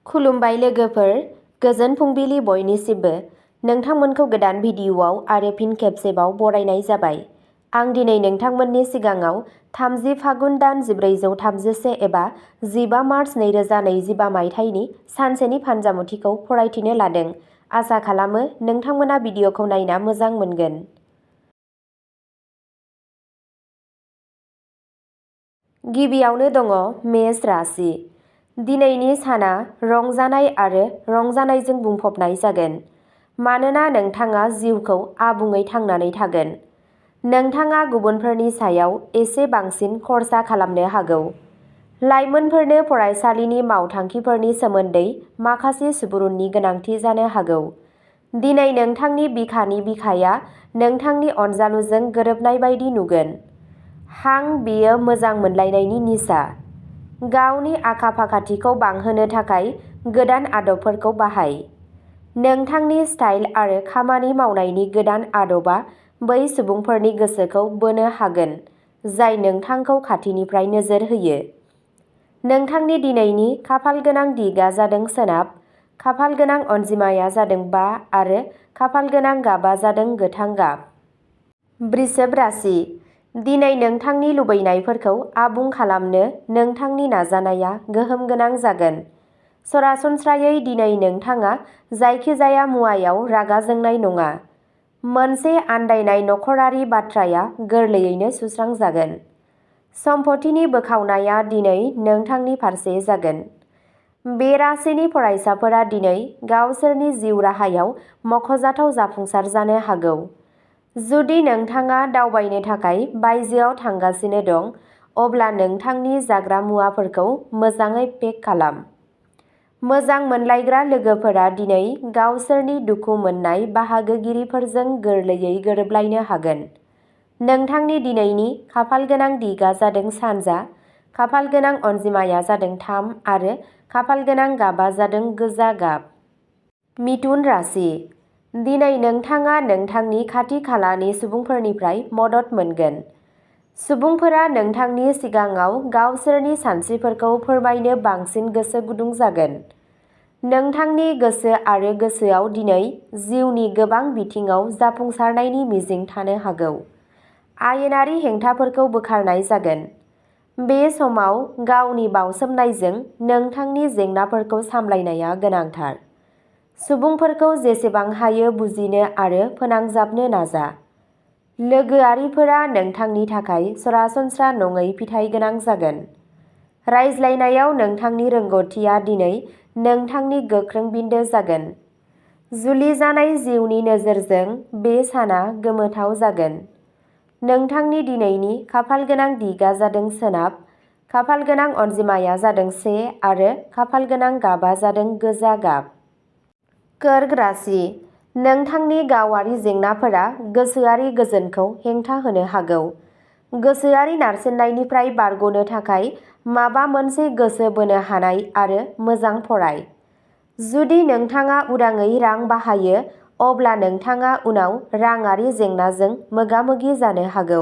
खुलुमबाय लोगोफोर, गोजोन फुंबिलि बयनिसिमबो। नोंथांमोनखौ गोदान भिडिअ'आव आरो फिन खेबसेबाव बरायनाय जाबाय। आं दिनै नोंथांमोननि सिगाङाव 30 फागुन दान 1431 एबा 15 मार्च 2025 मायथाइनि सानसेनि फानजामुथिखौ फरायथिनो लादों। आसा खालामो नोंथांमोना भिडिअ'खौ नायना मोजां मोनगोन। गिबियावनो दङ मेष राशि। दिनैनि साना रंजानाय आरो रंजानायजों बुंफबनाय जागोन। मानोना नोंथाङा जिउखौ आबुङै थांनानै थागोन। नोंथाङा गुबुनफोरनि सायाव एसे बांसिन खर्सा खालामनो हागौ। लाइमोनफोरनो फरायसालिनि मावथांखिफोरनि सोमोन्दै माखासे सुबुरुननि गोनांथि जानो हागौ। दिनै नोंथांनि बिखानि बिखाया नोंथांनि अनजालुजों गोरोबनाय बायदि नुगोन। हां बेयो मोजां मोनलायनायनि निसा। गावनि आखा-फाखाथिखौ बांहोनो थाखाय गोदान आदबफोरखौ बाहाय। नोंथांनि स्टाइल आरो खामानि मावनायनि गोदान आदबा बै सुबुंफोरनि गोसोखौ बोनो हागोन जाय नोंथांखौ खाथिनिफ्राय नोजोर होयो। नोंथांनि दिनैनि खाफालगोनां दिगआ जादों सोनाब, खाफालगोनां अनजिमाया जादों 5 आरो खाफालगोनां गाबा जादों गोथां गाब। वृषभ राशि। दिनै नोंथांनि लुबैनायफोरखौ आबुं खालामनो नोंथांनि नाजानाया गोहोम गोनां जागोन। सरासनस्रायै दिनै नोंथाङा जायखिजाया मुवायाव रागा जोंनाय नङा। मोनसे आन्दायनाय नखरारि बाथ्राया गोरलैयैनो सुस्रांजागोन। सम्पथिनि बोखावनाया दिनै नोंथांनि फारसे जागोन। बे राशिनि फरायसाफोरा दिनै गावसोरनि जिउ राहायाव मख'जाथाव जाफुंसार जानो हागौ। जुदि नोंथाङा दावबायनो थाखाय बायजोआव थांगासिनो दं, अब्ला नोंथांनि जाग्रा मुवाफोरखौ मोजाङै पेक खालाम। मोजां मोनलायग्रा लोगोफोरा दिनै गावसोरनि दुखु मोननाय बाहागोगिरिफोरजों गोरलैयै गोरोबलायनो हागोन। नोंथांनि दिनैनि खाफालगोनां दिगआ जादों सानजा, खाफालगोनां अनजिमाया जादों 3 आरो खाफालगोनां गाबा जादों गोजा गाब। मिथुन राशि। दिनै नोंथाङा नोंथांनि खाथि-खालानि सुबुंफोरनिफ्राय मदद मोनगोन। सुबुंफोरा नोंथांनि सिगाङाव गावसोरनि सानस्रिफोरखौ फोरमायनो बांसिन गोसो गुदुं जागोन। नोंथांनि गोसो आरो गोसोआव दिनै जिउनि गोबां बिथिङाव जाफुंसारनायनि मिजिं थानो हागौ। आयेनारि हेंथाफोरखौ बोखारनाय जागोन। बे समाव गावनि बावसोमनायजों नोंथांनि जेंनाफोरखौ सामलायनाया गोनांथार। सुबुंफोरखौ जेसेबां हायो बुजिनो आरो फोनांजाबनो नाजा। लोगोआरिफोरा नोंथांनि थाखाय सरासनस्रा नङै फिथाइ गोनां जागोन। रायज्लायनायाव नोंथांनि रोंग'थिआ दिनै नोंथांनि गोख्रों बिन्दो जागोन। जुलि जानाय जिउनि नोजोरजों बे साना गोमोथाव जागोन। नोंथांनि दिनैनि खाफालगोनां दिगआ जादों सोनाब, खाफालगोनां अनजिमाया जादों 1 आरो खाफालगोनां गाबा जादों गोजा गाब। कर्क राशि। नोंथांनि गावारि जेंनाफोरा गोसोआरि गोजोनखौ हेंथा होनो हागौ। गोसोआरि नारसिननायनिफ्राय बारग'नो थाखाय माबा मोनसे गोसो बोनो हानाय आरो मोजां फराय। जुदि नोंथाङा उदाङै रां बाहायो, अब्ला नोंथाङा उनाव राङारि जेंनाजों मोगा-मोगि जानो हागौ।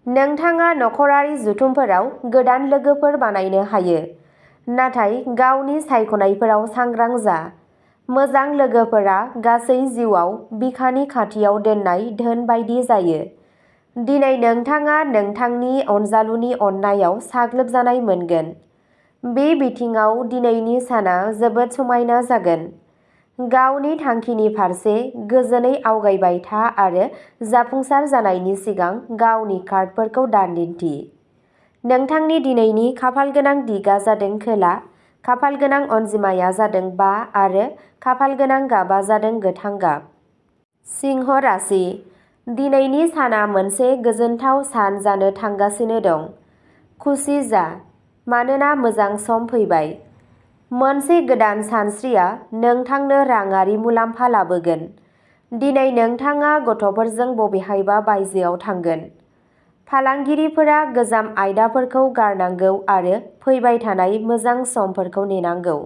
नोंथाङा नखरारि जथुमफोराव गोदान लोगोफोर बानायनो हायो, नाथाय गावनि सायख'नायफोराव सांग्रां जा। मोजां लोगोफोरा गासै जिउआव बिखानि खाथियाव दोननाय धोन बायदि जायो। दिनै नोंथाङा नोंथांनि अनजालुनि अननायाव साग्लोबजानाय मोनगोन। बे बिथिङाव दिनैनि साना जोबोद समायना जागोन। गावनि थांखिनि फारसे गोजोनै आवगायबाय था आरो जाफुंसार जानायनि सिगां गावनि कार्डफोरखौ दान दिन्थि। नोंथांनि दिनैनि खाफालगोनां दिगआ जादों खोला, खाफालगोनां अनजिमाया जादों 5 आरो खाफालगोनां गाबा जादों गोथां गाब। सिंह राशि। दिनैनि साना मोनसे गोजोनथाव सान जानो थांगासिनो दं। खुसि जा, मानोना मोजां सम फैबाय। मोनसे गोदान सानस्रिया नोंथांनो राङारि मुलाम्फा लाबोगोन। दिनै नोंथाङा गथ'फोरजों बबेहायबा बायजोआव थांगोन। फालांगिरिफोरा गोजाम आयदाफोरखौ गारनांगौ आरो फैबाय थानाय मोजां समफोरखौ नेनांगौ।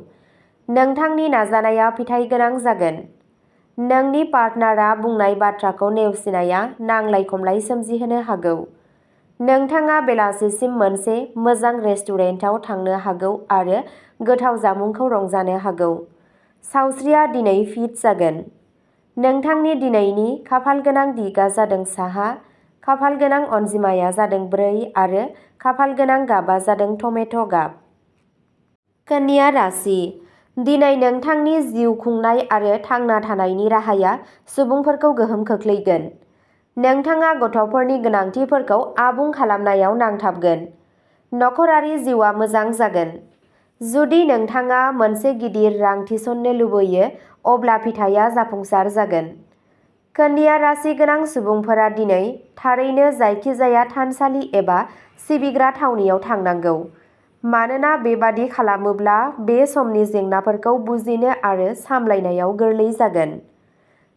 नोंथांनि नाजानाया फिथाइ गोनां जागोन। नोंनि पार्टनारआ बुंनाय बाथ्राखौ नेवसिनाया नांलाय-खमलाय सोमजिहोनो हागौ। नोंथाङा बेलासिसिम मोनसे मोजां रेस्टुरेन्टाव थांनो हागौ आरो गोथाव जामुंखौ रंजानो हागौ। सावस्रिया दिनै फिट जागोन। नोंथांनि दिनैनि खाफालगोनां दिगआ जादों साहा, खाफालगोनां अनजिमाया जादों 4 आरो खाफालगोनां गाबा जादों टमेट' गाब। कन्या राशि। दिनै नोंथांनि जिउ खुंनाय आरो थांना थानायनि राहाया सुबुंफोरखौ गोहोम खोख्लैगोन। नोंथाङा गथ'फोरनि गोनांथिफोरखौ आबुं खालामनायाव नांथाबगोन। नखरारि जिउआ मोजां जागोन। जुदि नोंथाङा मोनसे गिदिर रां थिसननो लुबैयो अब्ला फिथाइया जाफुंसार जागोन। कन्या राशि गोनां सुबुंफोरा दिनै थारैनो जायखिजाया थानसालि एबा सिबिग्रा थावनियाव थांनांगौ। मानोना बेबादि खालामोब्ला बे समनि जेंनाफोरखौ बुजिनो आरो सामलायनायाव गोरलै जागोन।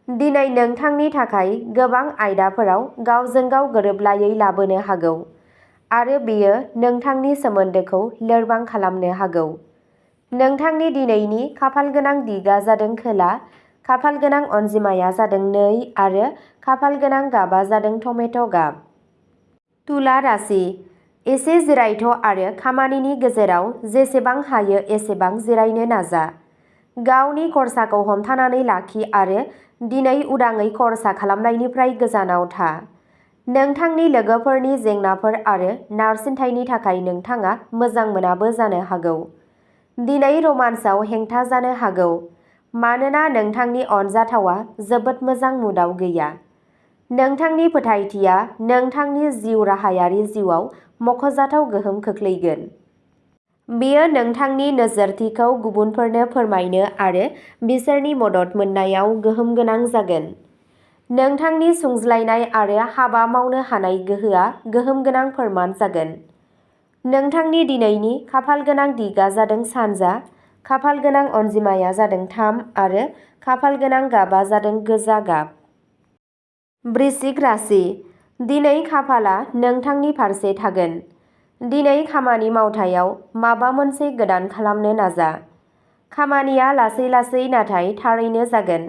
दिनै नोंथांनि थाखाय गोबां आयदाफोराव गावजों गाव गोरोबलायै लाबोनो हागौ आरो बेयो नोंथांनि सोमोन्दोखौ लोरबां खालामनो हागौ। नोंथांनि दिनैनि खाफालगोनां दिगआ जादों खोला, खाफालगोनां अनजिमाया जादों 2 आरो खाफालगोनां गाबा जादों टमेट' गाब। तुला राशि। एसे जिरायथ' आरो खामानिनि गेजेराव जेसेबां हायो एसेबां जिरायनो नाजा। गावनि खरसाखौ हमथानानै लाखि आरो दिनै उदाङै खरसा खालामनायनिफ्राय गोजानाव था। नोंथांनि लोगोफोरनि जेंनाफोर आरो नारसिनथायनि थाखाय नोंथाङा मोजां मोनाबो जानो हागौ। दिनै रमान्सआव हेंथा जानो हागौ मानोना नोंथांनि अनजाथावआ जोबोद मोजां मुडआव गैया। नोंथांनि फोथायथिया नोंथांनि जिउ राहायारि जिउआव मख'जाथाव गोहोम खोख्लैगोन। बेयो नोंथांनि नोजोरथिखौ गुबुनफोरनो फोरमायनो आरो बिसोरनि मदद मोननायाव गोहोम गोनां जागोन। नोंथांनि सुंज्लायनाय आरो हाबा मावनो हानाय गोहोआ गोहोम गोनां फोरमान जागोन। नोंथांनि दिनैनि खाफालगोनां दिगआ जादों सानजा, खाफालगोनां अनजिमाया जादों 3 आरो खाफालगोनां गाबा जादों गोजा गाब। वृश्चिक राशि। दिनै खाफालआ नोंथांनि फारसे थागोन। दिनै खामानि मावथायाव माबा मोनसे गोदान खालामनो नाजा। खामानिया लासै लासै नाथाय थारैनो जागोन।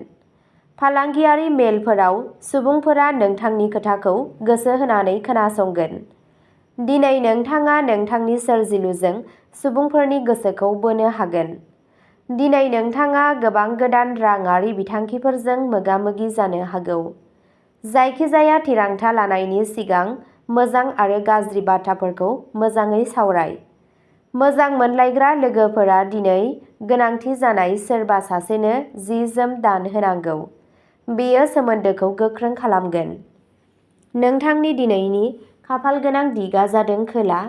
फालांगियारि मेलफोराव सुबुंफोरा नोंथांनि खोथाखौ गोसो होनानै खोनासंगोन। दिनै नोंथाङा नोंथांनि सोरजिलुजों सुबुंफोरनि गोसोखौ बोनो हागोन। दिनै नोंथाङा गोबां गोदान राङारि बिथांखिफोरजों मोगा-मोगि जानो हागौ। जायखिजाया थिरांथा लानायनि सिगां मोजां आरो गाज्रि बाथ्राफोरखौ मोजाङै सावराय। मोजां मोनलायग्रा लोगोफोरा दिनै गोनांथि जानाय सोरबा सासेनो जि-जोम दान होनांगौ। बेयो सोमोन्दोखौ गोख्रों खालामगोन। नोंथांनि दिनैनि खाफालगोनां दिगआ जादों खोला,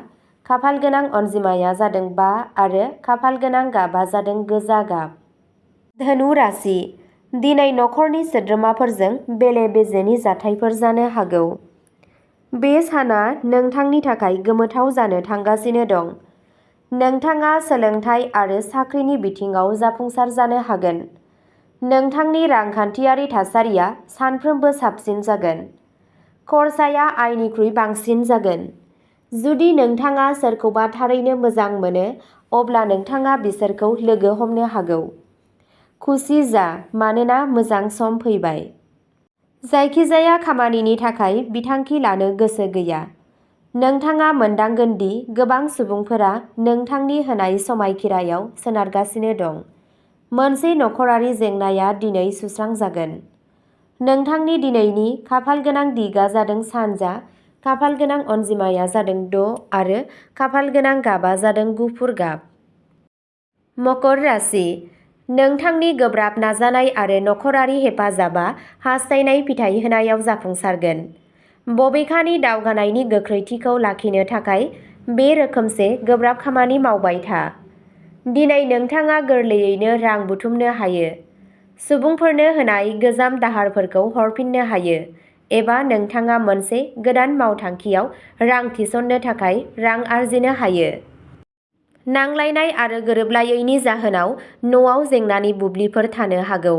खाफालगोनां अनजिमाया जादों 5 आरो खाफालगोनां गाबा जादों गोजा गाब। धनु राशि। दिनै नखरनि सोद्रोमाफोरजों बेले-बेजेनि जाथायफोर जानो हागौ। बे साना नोंथांनि थाखाय गोमोथाव जानो थांगासिनो दं। नोंथाङा सोलोंथाय आरो साख्रिनि बिथिङाव जाफुंसार जानो हागोन। नोंथांनि रांखान्थियारि थासारिया सानफ्रोमबो साबसिन जागोन। खरसाया आयनिख्रुइ बांसिन जागोन। जुदि नोंथाङा सोरखौबा थारैनो मोजां मोनो अब्ला नोंथाङा बिसोरखौ लोगो हमनो हागौ। खुसि जा मानोना मोजां सम फैबाय। जायखिजाया खामानिनि थाखाय बिथांखि लानो गोसो गैया। नोंथाङा मोनदांगोन दि गोबां सुबुंफोरा नोंथांनि होनाय समायखिरायाव सोनारगासिनो दं। मोनसे नखरारि जेंनाया दिनै सुस्रांजागोन। नोंथांनि दिनैनि खाफालगोनां दिगआ जादों सानजा, खाफालगोनां अनजिमाया जादों 6 आरो खाफालगोनां गाबा जादों गुफुर गाब। मकर राशि। नोंथांनि गोब्राब नाजानाय आरो नखरारि हेफाजाबा हास्थायनाय फिथाय होनायाव जाफुंसारगोन। बबेखानि दावगानायनि गोख्रैथिखौ लाखिनो थाखाय बे रोखोमसे गोब्राब खामानि मावबाय था। दिनै नोंथाङा गोरलैयैनो रां बुथुमनो हायो। सुबुंफोरनो होनाय गोजाम दाहारफोरखौ हरफिननो हायो एबा नोंथाङा मोनसे गोदान मावथांखियाव रां थिसननो थाखाय रां आर्जिनो हायो। नांलायनाय आरो गोरोबलायैनि जाहोनाव न'आव जेंनानि बुब्लिफोर थानो हागौ।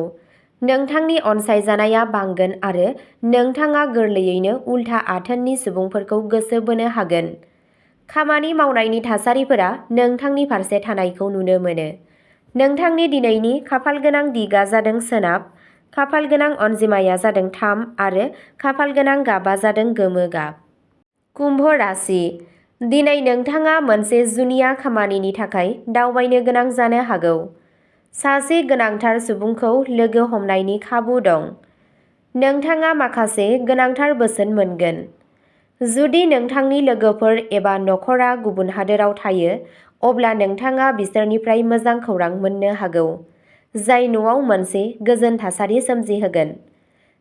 नोंथांनि अनसायजानाया बांगोन आरो नोंथाङा गोरलैयैनो उल्था आथोननि सुबुंफोरखौ गोसो बोनो हागोन। खामानि मावनायनि थासारिफोरा नोंथांनि फारसे थानायखौ नुनो मोनो। नोंथांनि दिनैनि खाफालगोनां दिगआ जादों सोनाब, खाफालगोनां अनजिमाया जादों 3 आरो खाफालगोनां गाबा जादों गोमो गाब। कुम्भ राशि दिनै नोंथाङा मोनसे जुनिया खामानिनि थाखाय दावबायनो गोनां जानो हागौ। सासे गोनांथार सुबुंखौ लोगो हमनायनि खाबु दं। नोंथाङा माखासे गोनांथार बोसोन मोनगोन। जुदि नोंथांनि लोगोफोर एबा नखरा गुबुन हादोराव थायो, अब्ला नोंथाङा बिसोरनिफ्राय मोजां खौरां मोननो हागौ, जाय न'आव मोनसे गोजोन थासारि सोमजिहोगोन।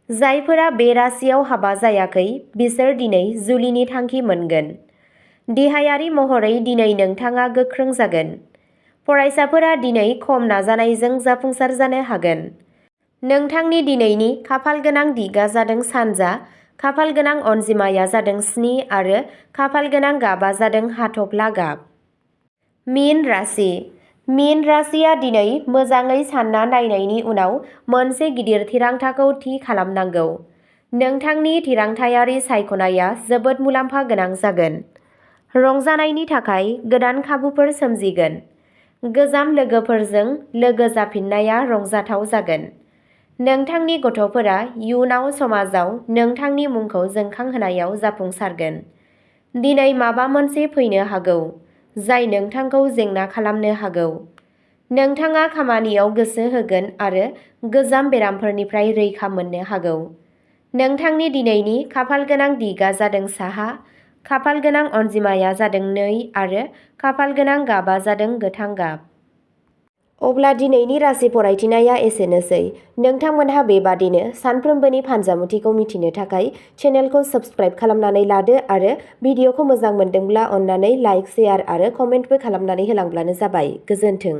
जायफोरा बे राशियाव हाबा जायाखै बिसोर दिनै जुलिनि थांखि मोनगोन। देहायारि महरै दिनै नोंथाङा गोख्रों जागोन। फरायसाफोरा दिनै खम नाजानायजों जाफुंसार जानो हागोन। नोंथांनि दिनैनि खाफालगोनां दिगा जादों सानजा, खाफालगोनां अनजिमाया जादों 7 आरो खाफालगोनां गाबा जादों हाथफ्ला गाब। मीन राशि मीन राशिया दिनै मोजाङै सानना नायनायनि उनाव मोनसे गिदिर थिरांथाखौ थि खालामनांगौ। नोंथांनि थिरांथायारि सायख'नाया जोबोद मुलाम्फा गोनां जागोन। रंजानायनि थाखाय गोदान खाबुफोर सोमजिगोन। गोजाम लोगोफोरजों लोगो जाफिननाया रंजाथाव जागोन। नोंथांनि गथ'फोरा इयुनाव समाजाव नोंथांनि मुंखौ जोंखांहोनायाव जाफुंसारगोन। दिनै माबा मोनसे फैनो हागौ, जाय नोंथांखौ जेंना खालामनो हागौ। नोंथाङा खामानियाव गोसो होगोन आरो गोजाम बेरामफोरनिफ्राय रैखा मोननो हागौ। नोंथांनि दिनैनि खाफालगोनां दिगा जादों साहा, खाफालगोनां अनजिमाया जादों 2 आरो खाफालगोनां गाबा जादों गोथां गाब। अब्ला दिनैनि राशि फरायथिनाया एसेनोसै। नोंथांमोनहा बेबादिनो सानफ्रोमबोनि फानजामुथिखौ मिथिनो थाखाय चेनेलखौ साबस्क्राइब खालामनानै लादो आरो भिडिअखौ मोजां मोनदोंब्ला अन्नानै लाइक, शेयार आरो कमेन्टबो खालामनानै होलांब्लानो जाबाय। गोजोन्थों।